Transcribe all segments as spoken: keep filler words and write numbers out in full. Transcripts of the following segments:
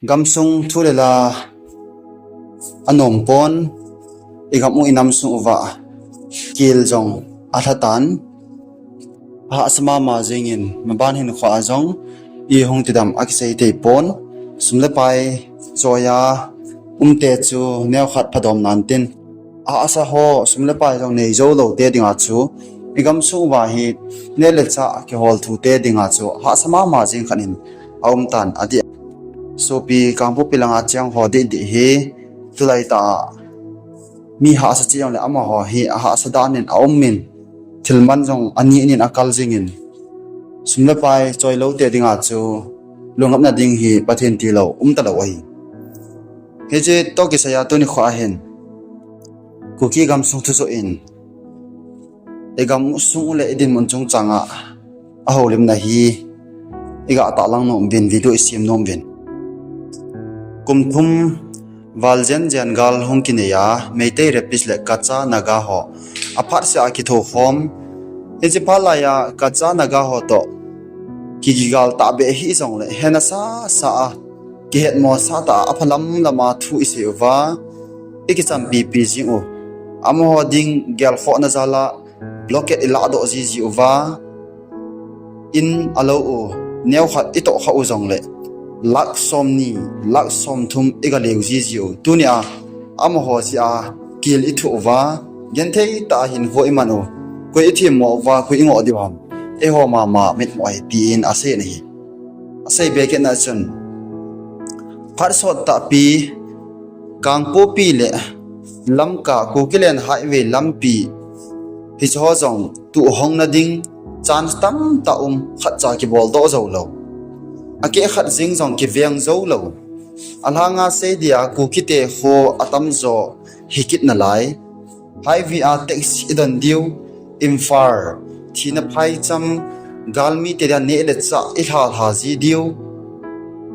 Gamsung thu le la anom pon, i gam u i nam sung uva kel jong alha tan, ahahsa mama jingin, maban hin kho a jong i hung tidam akisei thei pon, sum le pai choiya umte chu neokhat phadom nan tin, ahahsa ho sum le pai jong nei jou lou te dinga chu, i gamsung uva hi neh le chah kihol thu te dinga chu hahsa mama jing khat in aum tan ati. Sopi Kangpokpi langa cheng ho didi hi tulai ta mi hahsa chi jong le amaho hi ahahsa dan in aum in, thil man jong ani in akal jingin, sum le pai choi lou te dinga chu lungapna ding hi Pathen tilou umta lou ahi. Hiche toh kisaiya tuni kho ahin Kuki gamsung thusoh in, i gamsung u le i dinmun chungchang a ahoulimna hi i ga tahlang nom uvin, video i sem nom uvin. Kum thum val jen jen gal hung kinei a, Meitei rapist le Kacha Naga ho aphat seh a kitho khom. Hiche phat laiya Kacha Naga ho toh kikigal tahbeh hih jongle hena sasa a, kihetmo sah tah a, aphalam lam a thu i sei uva, i kichampipi jing u. Amaho ding gelkhohna jal a blockade i lahdoh jiji uva, in alou u neokhat i tohkhah u jongle lakh somni, lakh somthum i ga leu jiji u. Tunia amaho jeh a kel i thuh uva, genthei tah a hin ho i man u. Koi i themmo uva, koi i ngoh diu ham? Eiho mama mitmo ahi, tin asei in ahi. Asei be kit na chun, phat sot tahpi Kangpokpi le Lamka, Kukiland Highway lampi hiche ho jong tuh hongna ding chance tamtah um, khatcha kibol doh jou lou, akeh khat jing jong kiveng jou lou. Alhanga sei dia Kukite kho atamjo hi kit nalai. Highway a tax i don diu, Imphal, thina phaicham, galmite dia neh le chah i lhalha ji diu.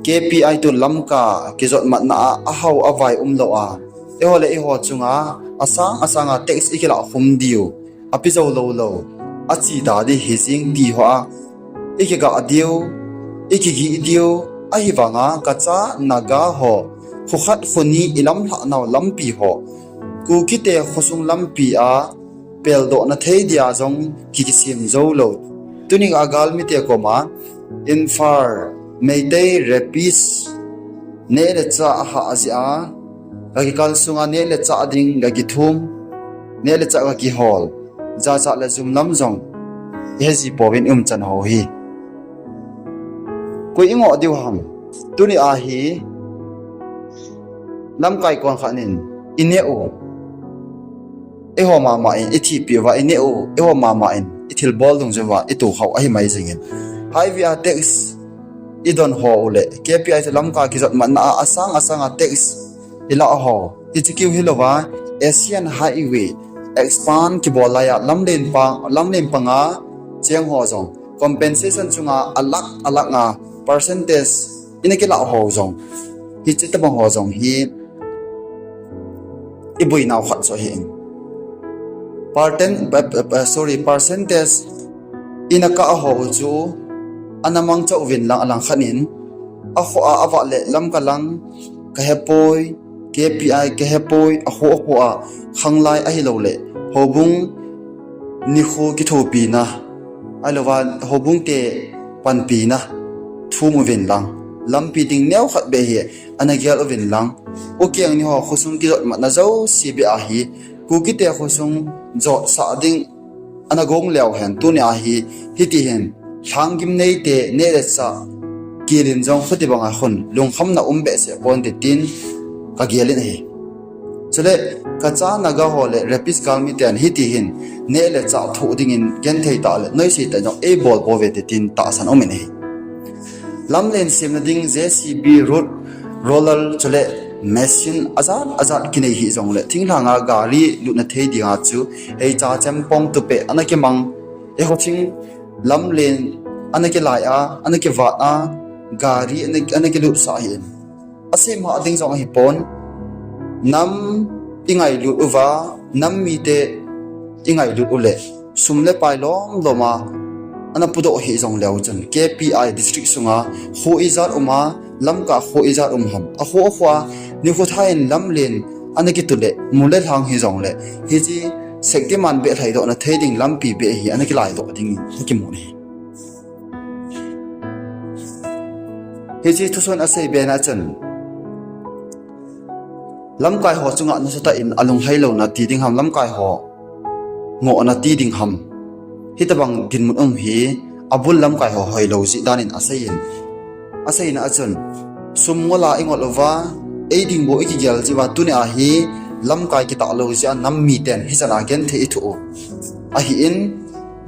K P I toh Lamka kijotmatna a ahao avai umlou a, eiho le eiho chunga asang asanga tax i kilah khum diu, api jou lou lou, achi ta di hi jing ti ho a i kigah diu, i kigih diu, ahivanga Kacha Naga ho kho khat kho ni i lamlhah nau lampi ho, Kukite khosung lampi a peldohna thei dia jong ki, kisem jou lou. Tunia galmite koma Imphal Meitei rapist neh le chah ahah jeh a, ga kikal sunga neh le chah ding ga kithum, neh le chah ga kihol, jachat le jum lam jong i he ji pouvin i umchan ho hi. Koi i ngoh diu ham? Tuni ahi, lamkai kon khat in i neh u, eiho mama in i thihpeh uva, i neh u, eiho mama in i thilbol dungjui uva i tohkhah u ahi mai jingin. Highway a tax i don ho u le K P I toh Lamka kijotmatna a asang asanga tax i lah ho, hiche kiu hilouva, Asian Highway expand kibol laiya lamlen pa, lamlen panga cheng ho jong compensation chunga a lakh a lakh a percentage ina kilah ho jong, hiche tabang ho jong hi i boinau khat chu ahi in. Percent, eh, eh, eh, sorry, percentage ina kah ho chu ana mangcha uvin lang, alangkhat in, akhoh a, avah le Lamka lang ka hepoi, K P I ka hepoi, akhoh, akhoh a khanglai ahilou le houbung nikho kithopina, ahilouva houbung te panpina thum uvin lang, lampi ding neokhat beh hi ana gel uvin lang, u keng ni ho khosung kijotmatna jouse beh ahi, Kukite khosung jotsah ding ana gong leu hen. Tuni ahi, hiti hin lhanggim neite neh le chah kel in jong khuti banga khun lungkhamna um behseh ponte tin ka gel in ahi. Chule Kacha Naga ho le rapist galmiten hiti hin neh le chah thoh dingin genthei tah le noise tah jong eibol pouve te tin tahsan um in ahi. Lamlen semna ding J C B, root roller chule machine ajat ajat kinei hih jongle thinglhanga gari lutna thei dinga chu heicha chempong tupeh ana kimang, eiho thing lamlen ana kilai a, ana kivat a, gari ana, ana kilutsah ahi in. Asem ha ding jong ahipon, nam i ngailut uva, nam mite i ngailut u le, sum le pai lom lom a ana pudoh hih jongleu chun K P I district sunga kho ijat um a, Lamka kho ijat um ham. Akho akho a, nikho tha in lamlen ana kitu le, mu le lhang hijongle, hiche Shaktiman beh lhaidoh na thei ding lampi beh hi ana kilaidoh ding in akimu ahi. Hiche thusoh in asei be na chun, lamkai ho chunga nasatah in alunglhai louna ti ding ham, lamkai ho ngohna ti ding ham. Hitobang dinmun um hi abul lamkai ho hoilou jeh dan in asei in. Aseina achun, sum ngol a ingol uva, eiding bou ikigel jeh uva, tuni a hi lamkai kitah lou jeh a nam miten hichan a genthei ithoh u. Ahin,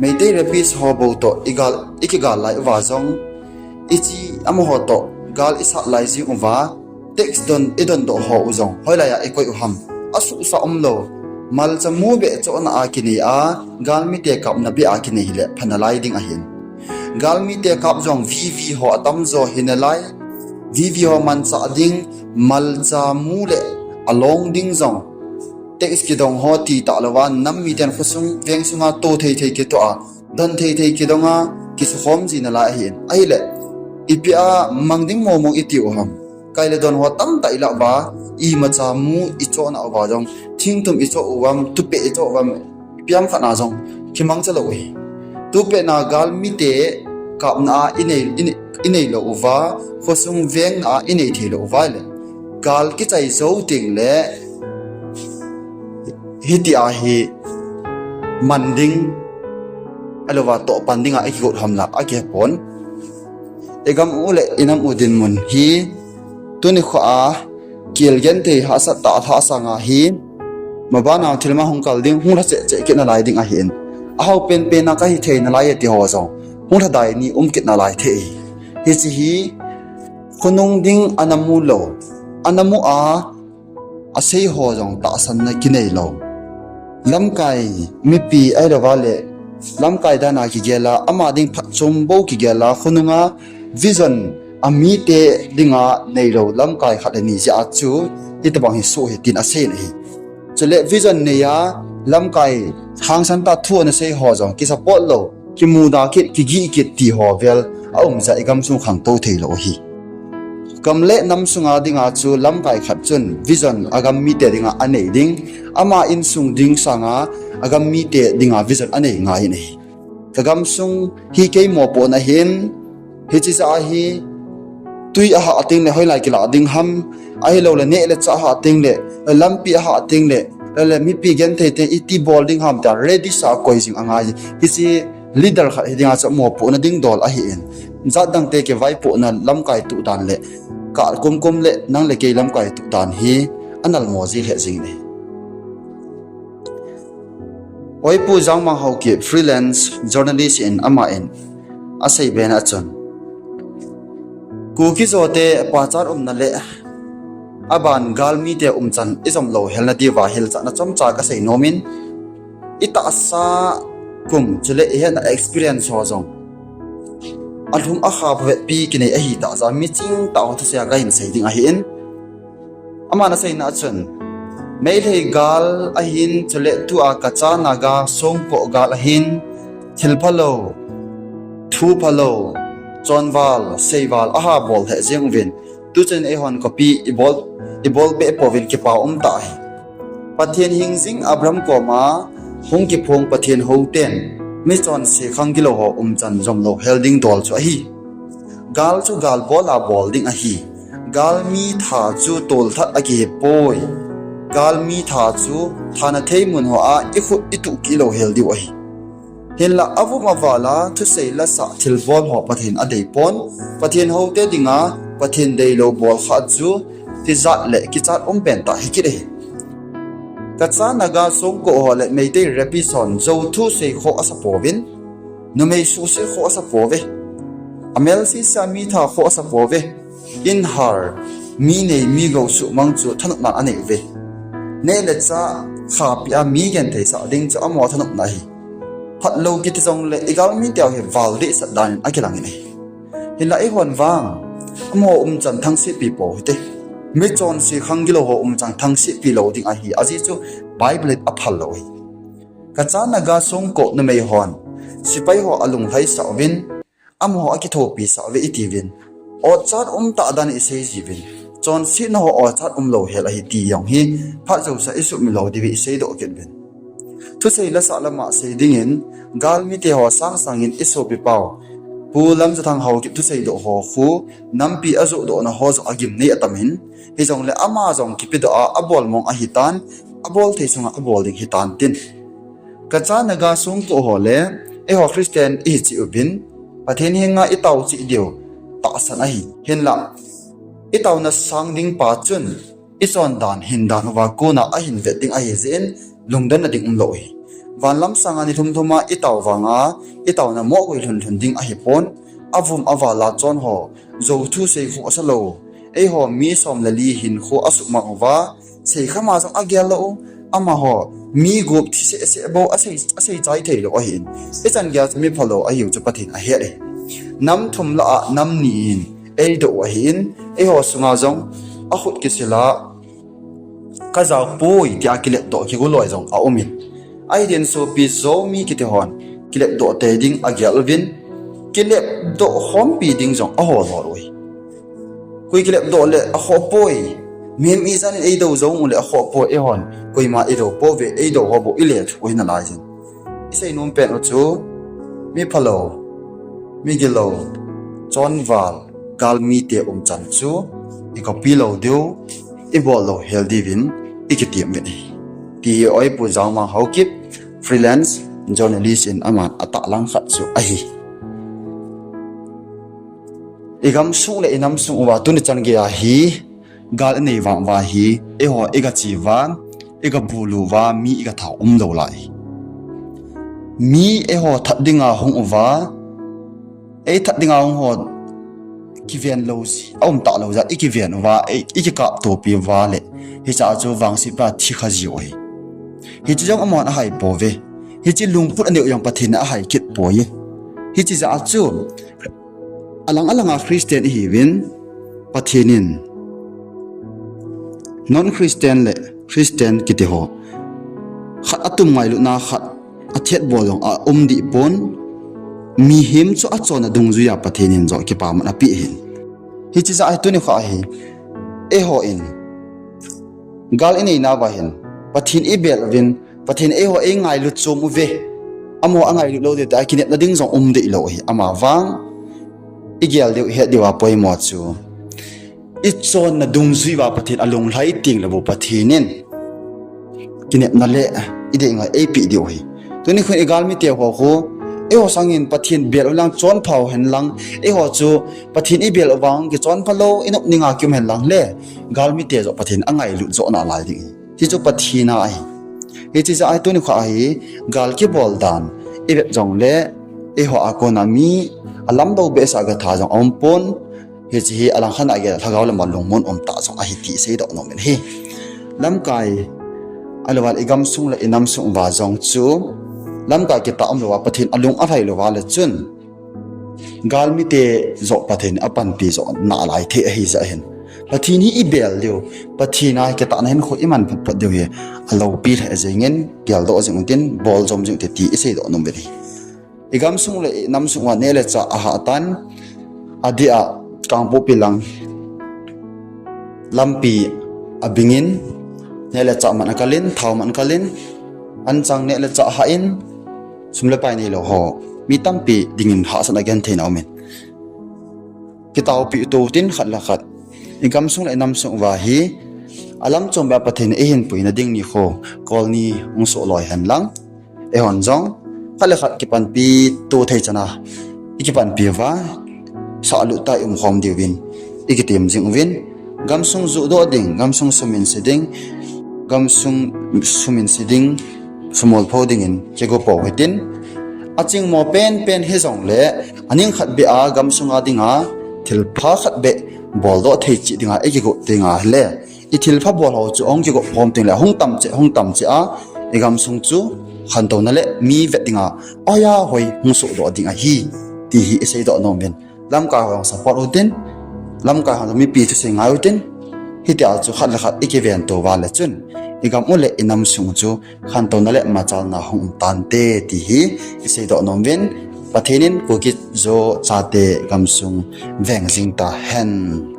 Meitei rapist ho bou toh igal, ikigal lai uva jong, ichi amaho toh gal isat lai jing uva, tax don, idondoh ho u jong hoilai a ikoi u ham. Asuhsa umlou. Malcha mu beh chohna a kinei a, galmite kapna beh a kinei hile phanalai ding ahin. Galmite kap jong V V ho atamjo hinalai. V V ho manchah ding, malcha mu le along ding jong, tax kidong ho titah louva, nam miten khosung veng sunga to thei thei kitoh a, don thei thei kidong a, kisukhom ji nalai ahin. Ahile, ipi a mang ding mong mong itiu ham. Kai le don ho tamtah ilah uva, imacha mu ichohna uva jong, thingtum ichoh uvam, thupeh ichoh uvam, ipi ham khat na jong kimangcha lou ahi. Thupeh na galmite kapna a inei, inei, inei lou uva, khosung vengna a inei thei lou uva le, gal kichai jou tengle, hitia hi man ding, ahilouva tohpan dinga ikigot ham la akihepon. Igam u le inam u dinmun hi, tuni kho a, kel genthei hahsat tah lhah sanga hi, mabana thilma hung kal ding, hung lha cheh cheh kit nalai ding ahin. Ahao penpen a kahi thei nalai e ti ho jong, hung lhadai ni um kit nalai thei. Hiche hi, khonung ding ana mu lou, ana mu a, asei ho jong tahsanna kinei lou. Lamkai mipi ahilouva le, lamkai dan a kigel a, ama ding phatchom bou kigel a, khonunga vision amite dinga neilou lamkai khat le ni jeh a chu, hitobang hi soh ahi tin asei in ahi. Chule vision nei a, lamkai hangsan tah thu ana sei ho jong kisupport lou, kimuda kit, kigih kit ti ho vel aum jeh a igamsung khangtou thei lou ahi. Gam le nam sunga dinga chu lamkai khat chun vision agam mite dinga anei ding, ama insung ding sanga agam mite dinga vision anei ngai in ahi. Kagamsung hi kei mopohna ahin, hiche jeh a hi twi ahah tengle hoilai kilah ding ham, ahiloule neh le chah ahah tengle, lampi ahah tengle, le mipi genthei teng iti bol ding ham tia ready sa koi jing angai. Hiche leader khat hi dinga chu mopohna ding dol ahin, jatdangte kivaipohna lamkai tuhdan le, kah kumkum le nang le kei lamkai tuhdan hi anal mo ji lheh jing in ahi. Oipu Jangmang Haokip, freelance journalist in ama in asei bena chun, Kuki-Zo te pachat umna le aban galmite umchan ijom louhelna diuva hilchetna chomcha kasei nom in, itahsa kum chule ihetna experience ho jong alhum akhap vetpi kinei ahitah jeh a miching tah ho thusei a kahin sei ding ahin, aman aseina achun, Meitei gal ahin chule tua Kacha Naga Songkho gal ahin, thil phalou, thu phalou, chonval, seival aha bol lheh jeng uvin, tuchun eihon copy ibol, ibol beh pouvin kipa umtah ahi. Pathen hingjing Abraham koma hung kiphong Pathen houten michonse khang gilou ho umchan jom louhel ding dol chu ahi. Gal chu gal bol a bol ding ahi. Galmi tha chu tolthat akihipoi. Galmi tha chu thana thei mun hoa ikhut ituh kit louhel diu ahi. Hinla avup aval a thusei lasah thilbol ho Pathen adeipon, Pathen houte dinga Pathen deilou bol khat chu tijat le kichat um pentah hikit ahi. Kacha Naga Songkho ho le Meitei rapist hon Zo thusei kho asapouvin, numei suhset kho asapouve, amel sisa mitha kho asapouve, inhar, mi nei mi gou suhmang chu thanopna anei uve. Neh le chah khapeh a mi gentheisah ding chu amaho thanopna ahi. Phatlou kiti jongle igalmi teu hi val dehset danin akilangin ahi. Hinla eihon vang, amaho umchan thangsetpi pou hite. Michonse khang gilou ho umchan thangsetpi lou ding ahi, ajeh chu Bible in aphal lou ahi. Kacha Naga Songkho numei hon sepai ho alunglhaisah uvin, amaho akithopisah uve itiuvin, Ochat um tah dan isei jiuvin, chonsetna ho ochat umlou hel ahi ti jong hi phat jousea isuhmil lou diu isei doh kit uvin. Thusei lasa lama sei dingin, galmite ho sangsangin isopi pau Pu Lamjathang Haokip thusei doh ho khu nampi ajoh dohna ho jong agim nei atamin, hijongle ama jong kipedoh a abol mong ahitan, abol thei sunga abol ding hitan tin. Kachana ga songtoh ho le eiho Christian ihi cheh uvin, Pathen henga itao cheh diu tahsan ahi. Hinla, itaona sang ding pa chun ichondan hindan uva kona ahin vet ding ahijeh in, lungdonna ding umlou ahi. Vanlam sanga nilhum lhuma itao vanga, itaona mohgui lhun lhun ding ahipon, avum avala chon ho, jou thu sei khohsa lou, eiho mi som le li hinkho asuhmang uva, seikhama jong agel lou u, amaho mi gup thi sehseh bou asei, asei chai theilou ahin, ichan geiya chu mi phalou ahiu chu Pathen ahet ahi. Nam thum lah a nam ni in eidoh u ahin, eiho sunga jong akhut kisila, kajaopoi tia kilepdoh kiguloi jong aumin, ahi din sopi Zomi kiti hon kilepdoh tei ding agel uvin, kilepdoh khompi ding jong ahol hol uhi. Koi kilepdoh le akhohpoi, mihem ijat in eidou jong ule akhohpoi, eihon koima idou pouve, eidou ho bou ilethuh u hi nalaijin. Isei nom pen u chu, mi phalou, mi gilou, chonval, galmite umchan chu ikopi lou diu, ibol lou hel diuvin ikitem uvin ahi, ti hi Pu Jangmang Haokip, freelance journalist in aman atahlang khat chu ahi. Igamsung le inamsung uva tuni chan geiya hi, gal inei vang uva hi, eiho igache uva, igabulu uva, mi igatha umlou lai. Mi eiho that dinga hung uva, eithat dinga hung ho kiven lou ji, aum talou jeh a ikiven uva, ei, ikikaptopi uva le, hichea chu vangsetpa thi kha jiu ahi. Hiche jong amahon ahaipouve. Hiche lungput aneiu jong Pathen in ahai kit poi. Hiche jeh a chu, alang alanga Christian ihiuvin, Pathen in non-Christian le Christian kiti ho, khat atum ngailutna khat athetbol jong aum dehpon, mihem chu achonna dungjuiya Pathen in joh kipaman apeh ahin. Hiche jeh a hi tuni kho hi, eihon gal ineinauva hin, Pathen ibel uvin, Pathen eiho eingailut chom uve, amaho angailut lou diu tia kinepna ding jong um dehlou ahi. Amavang igel diu, ihet diuva poimo chu, ichonna dungjuiuva Pathen alunglhai tengleh bou Pathen in kinepna le idei ngai eipeh diu ahi. Tuni khun igalmite ho khu, eiho sangin Pathen bel ulang chonphau henlang, eiho chu Pathen ibel uvang kichonphalou, inop ninga kium henlang le, galmite joh Pathen angailut joh nalai ding ahi. Hichu Pathen a ahi. Hiche jeh a hi tuni kho hi, gal kibol dan ivet jongle, eiho a kona mi alamdou behseh a gatha jong aumpon, hiche hi alangkhat a gel lhagao lama lungmon umtah jong ahi ti iseidoh nomin ahi. Lamkai, ahilouva le igamsung le inamsung uva jong chu, lamkai kitah umlouva Pathen alung alhai louva le chun, galmite joh Pathen in apanpi joh nalai thei ahijeh hin, Pathen hi ibel diu, Pathen a hi kitahna hinkho iman photphot diu hi aloupi lheh jengin, geldoh jing utin, boljom jing utin ti iseidoh nom uvin ahi. Igamsung le inamsung uva neh le chah ahahtan, adeh a Kangpokpi lang lampi abingin, neh le chah man akalin, thao man akalin, anchang neh le chah hah in, sum le pai neilou ho, mi tampi dingin hahsatna gentheina aumin, kitaopi tou tin khat le khat, igamsung le inamsung uva hi, alamchom beh a Pathen in eihinpuina ding nikho, kol ni hung soh loi henlang, eihon jong, khat le khat kipanpi tou thei chana, ikipanpi uva, sahlut tah a iumkhom diuvin, ikitem jing uvin, gamsung johdoh ding, gamsung suminse ding, gamsung suminse ding, sumolpho dingin kigo pou hitin, achingmo penpen hijongle, aning khat beh a gamsunga dinga, thilpha khat beh boldoh thei cheh dinga ikigo tengle, ithilpha bol ho chu ahung kigo khom tengle, hung tam cheh, hung tam cheh a, igamsung chu khantouna le mi vet dinga, oiya hoi hung sohdoh ding ahi, ti hi iseidoh nomin, lamkai ho jong support utin, lamkai ho jong mipi thusei ngai utin, hitia chu khat le khat ikiven touva le chun, igam u le inamsung chu khantouna le machalna hung um tante ti hi iseidoh nomin, Pathen in Kuki Zo chate gamsung veng jing tahen.